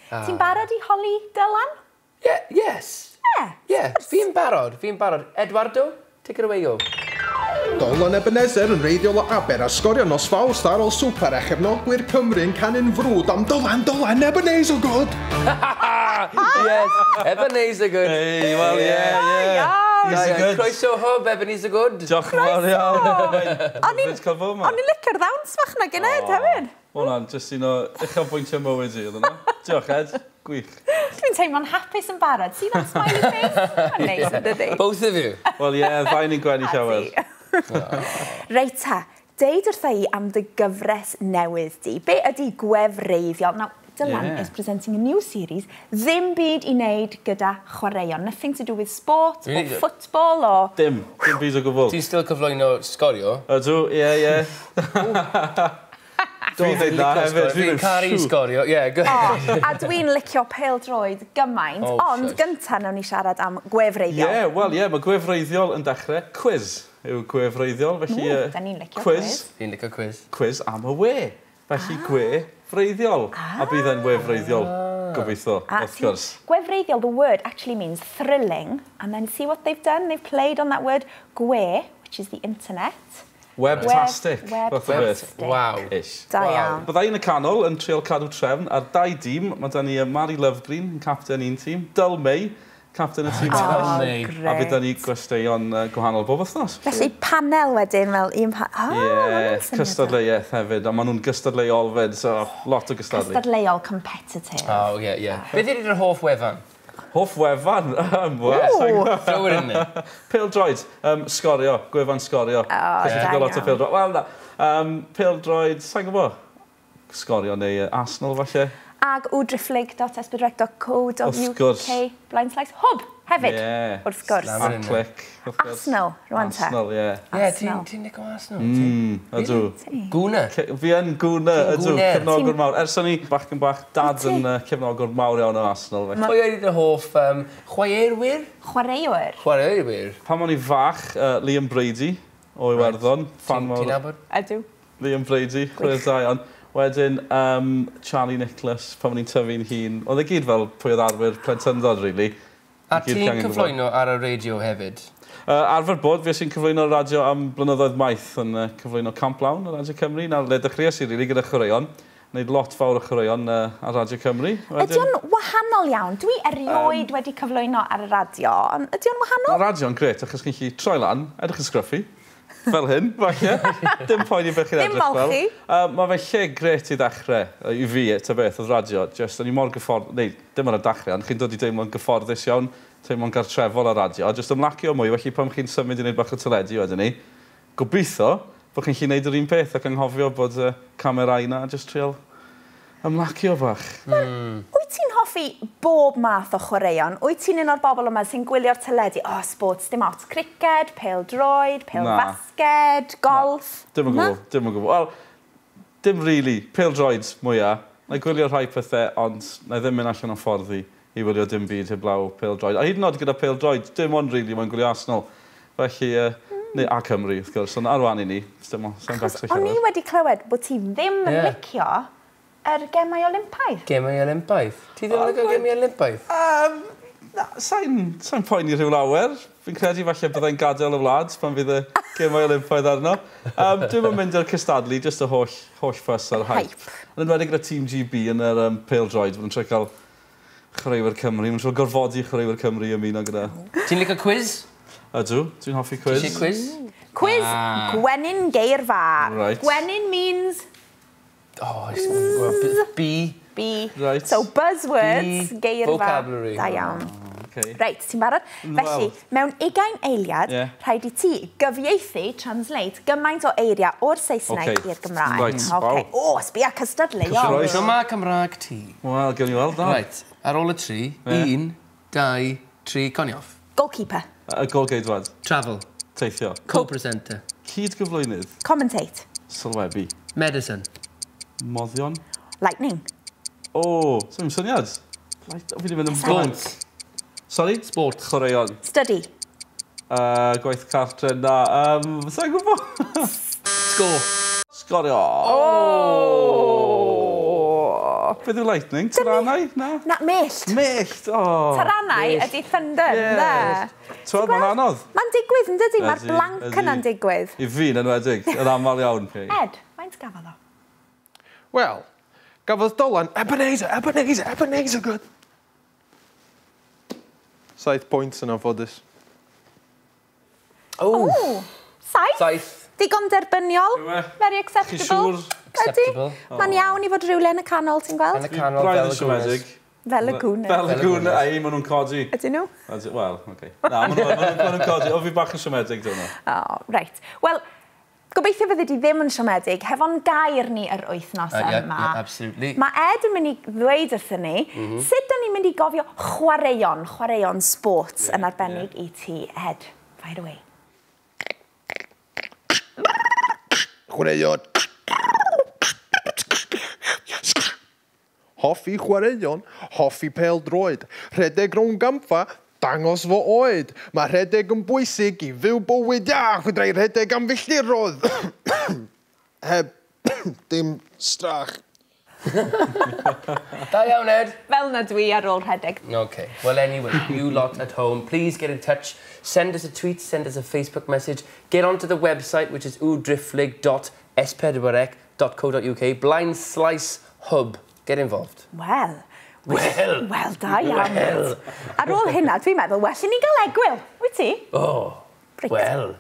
Ti'n barod i holi Dylan? Yeah, yes. Yeah. Yeah, fi'n barod, fi'n barod. Eduardo, take it away, go. Dylan Ebenezer yn wreiddiol o Aber a sgorio nos Fawrth ar ôl swper a chefnogwyr Cymru yn canu'n frwd am "Dylan, Dylan, Ebenezer Good!" Yes, Ebenezer Good. Hey, well, yeah. Iawn. He's a good. Croeso hwb, Ebenezer Good. Diolch yn fawr iawn. O'n i'n Lyfli cael fod yma. O'n i'n licio'r ddawns fach na gyned hefyd. Hwnna'n jyst un o uchelbwyntiau mywyd i, oedd hwnna. Diolch, Ed. Gwych. Dwi'n teimlo'n hapus yn barod. See that smiley face? Mae'n neis yn dydi? Both of you. Wel, ie, yeah, ddau ni'n gwenu llawer. Reit ta, deud wrtha i am dy gyfres newydd di. Be ydy Gwefreiddiol? Now, Dylan is presenting a new series. Ddim byd i wneud gyda chwaraeon. Nothing to do with sport or Really? football or. Dim byd o gwbl. Ti'n still cyflwyno Sgorio? Ydw, ie. Dwi'n dweud na hefyd. Fi'n caru Sgorio, ie, good. O, a dwi'n licio pêl-droed gymaint, Oh, ond shush. gynta nawn ni siarad am Gwefreiddiol. Ie, wel, ie, mae Gwefreiddiol yn dechrau. Quiz yw Gwefreiddiol, felly Ww, da ni'n licio quiz. quiz. Fi'n licio quiz. Quiz am y we. Felly gwefreiddiol. A bydd e'n wefreiddiol, gobeithio, A wrth gwrs. Gwefreiddiol, the word actually means thrilling, and then see what they've done? They've played on that word gwe, which is the internet. Webtastic. Web- fath o beth. webtastic. Waw. Ish. Da Waw. iawn. Bydda i yn y canol yn trial cadw trefn ar dau dîm. Mae da ni Mari Lovegreen yn capten un tîm, Dyl May, capten y tîm arall. May. A bydd da ni gwesteion gwahanol bob wythnos. Felly panel wedyn fel un Oh, Ie, yeah, cystadleuaeth hefyd, a maen nhw'n gystadleuol fyd, so lot o gystadlu. Cystadleuol, competitive. Oh, ie. Beth ydy'r hoff wefan? Hoff wefan? Wel, sa i'n gwbod. Throw it in there. Pêl-droed, Sgorio, gwefan Sgorio. O, da Cos dwi'n lot o iawn. pêl-droed. Wel, na, pêl-droed, sa'n gwybod? Sgorio neu Arsenal, falle. Ag www.sbydrec.co.uk Wrth gwrs. Blind Slice Hwb hefyd, Ie. wrth gwrs. Slam A it in there. Clic, wrth gwrs. Arsenal, rwan te. Arsenal, ie. Ie, Arsenal. ti'n licio Arsenal? Ydw. Gooner. Fi yn gooner, Ti'n ydw, gooner. cefnogwr mawr. Ers o'n i bachgen bach, dad yn cefnogwr mawr iawn o Arsenal. Felly. Pwy oedd dy hoff chwaraewyr? Chwaraewyr. Chwaraewyr. Pan o'n i fach, Liam Brady o Iwerddon. Fan Ti'n mawr. ti'n nabod? Ydw. Liam Brady, chwarae da iawn. Wedyn, Charlie Nicholas, pan o'n i'n tyfu'n hun. Oedd e gyd fel pwy oedd arwyr plentyndod, really. A I gyd ti'n angen gwybod. cyflwyno ar y radio hefyd? Arfer bod, fi sy'n cyflwyno radio am blynyddoedd maith yn cyflwyno Camp Lawn ar Radio Cymru. Na, le dechreuais i, really, gyda chwaraeon. Wneud lot fawr o chwaraeon ar Radio Cymru. Ydy o'n wahanol iawn? Dwi erioed wedi cyflwyno ar y radio, ond ydy o'n wahanol? Mae radio'n gret, achos chi'n gallu troi lan, edrych yn scruffy, fel hyn, falle. Dim poeni beth chi'n Dim edrych fel. molchi. Mae fe lle gret i ddechrau, i fi, ta beth, oedd radio. Just, o'n i mor gyffordd, neu dim ar y dechrau, ond chi'n dod i deimlo'n gyfforddus iawn, teimlo'n gartrefol ar radio, a just ymlacio mwy, felly pan chi'n symud i wneud bach o teledu wedyn ni, gobeithio bod chi'n gallu gwneud yr un peth ac anghofio bod y camerau na, just trial ymlacio bach. Wyt ti'n hoffi bob math o chwaraeon? Wyt ti'n un o'r bobl yma sy'n gwylio'r teledu? O, oh, sports, dim ots. Criced, pêl-droed, pêl Na. basged, golf. Dim yn Na? gwybod, dim yn gwybod. Wel, dim really. Pêl-droed mwyaf. Na i gwylio rhai pethau, ond na i ddim mynd allan o'n ffordd i wylio dim byd heblaw pêl-droed. A hyd yn oed gyda pêl-droed, dim ond really mae'n gwylio Arsenal. Felly, neu, a Cymru, wrth gwrs, ond ar wan i ni, dim ond, sa'n Achos becso o'n i llawer. wedi clywed bod ti ddim yn licio yr Gemau Olympaidd. Gemau Olympaidd. Ti ddim yn licio Gemau Olympaidd? Na, sa'n poeni rhyw lawer. Fi'n credu falle byddai'n gadael y wlad pan fydd y Gemau Olympaidd arno. Dwi'm yn mynd i'r cystadlu, jyst y holl fuss a'r hype. Hype. Yn enwedig gyda Tîm GB yn yr pêl-droed, maen nhw'n trio cael chwaraewyr Cymru. Maen nhw'n trio gorfodi chwaraewyr Cymru i ymuno gyda. Ti'n licio quiz? Ydw, dwi'n hoffi quiz. Ti eisiau quiz? Quiz Ah. Gwenyn Geirfa. Right. Gwenyn means Oh, it's B. B. Right. So buzzwords, B, geirfa. vocabulary. Da iawn. Okay. Reit, ti'n barod? Felly, mewn 20 eiliad, rhaid i ti gyfieithu, translate, gymaint o eiriau o'r Saesneg i'r Gymraeg. Right. Okay. Wow. O, sbia cystadleuol. Cyffrous. So mae Cymraeg ti. Wel, gewn ni weld na. Right, ar ôl y tri, un, dau, tri, conioff. Goalkeeper. Y golgeidwad. Travel. Teithio. Co-presenter. Cyd-gyflwynydd. Commentate. Sylwebu. Medicine. Moddion. Lightning. O, oh, sy'n syniad. Light, o, fi wedi mynd yn blank. Sports. Sorry? Sports. Chwaraeon. Study. Gwaith cartre na. Sa'n gwybod? Score. Sgorio. Oh. Beth yw lightning? Taranau? Na? Na, mellt. Mellt, o. Taranau ydy thunder, ynde? Twel, mae'n anodd. Mae'n digwydd, yn dydy? Mae'r blank yna'n digwydd. I fi'n enwedig, yn aml iawn. Ed, faint gafodd o? Wel, gafodd Dolan Ebenezer, Ebenezer, Ebenezer, good. 7 pwynt yn anffodus. O! 7? 7. Digon derbyniol. Very acceptable. Chi siŵr? Acceptable. Mae'n iawn i fod rhywle yn y canol, ti'n gweld? Yn y canol, fel y Gooners. Fel y Gooners. Fel y Gooners, ei, maen nhw'n codi. Ydyn nhw? Wel, oce. Na, maen nhw'n codi. O, fi bach yn siomedig, dwi'n nhw. O, reit. Wel, gobeithio fyddi di ddim yn siomedig hefo'n gair ni yr wythnos yma. Yeah, absolutely. Mae Ed yn mynd i ddweud wrthyn ni, sut da ni'n mynd i gofio chwaraeon, chwaraeon sports yn arbennig i ti, Ed. Fire away. Chwaraeon. Hoffi chwaraeon, hoffi pêl-droed, rhedeg rownd gampfa, dangos fo oed. Mae rhedeg yn bwysig i fyw bywyd iach, fedra i rhedeg am filltiroedd. Heb dim strach. Da iawn, Ed. Fel na dwi ar ôl rhedeg. Okay. Well, anyway, you lot at home, please get in touch. Send us a tweet, send us a Facebook message. Get onto the website, which is www.driphlyg.s4c.co.uk. Blind Slice Hub. Get involved. Wel. Wel. Wel, da iawn. Wel. Ar ôl hynna, dwi'n meddwl, well i ni gael egwyl. Wyt ti? O. Reit. Wel.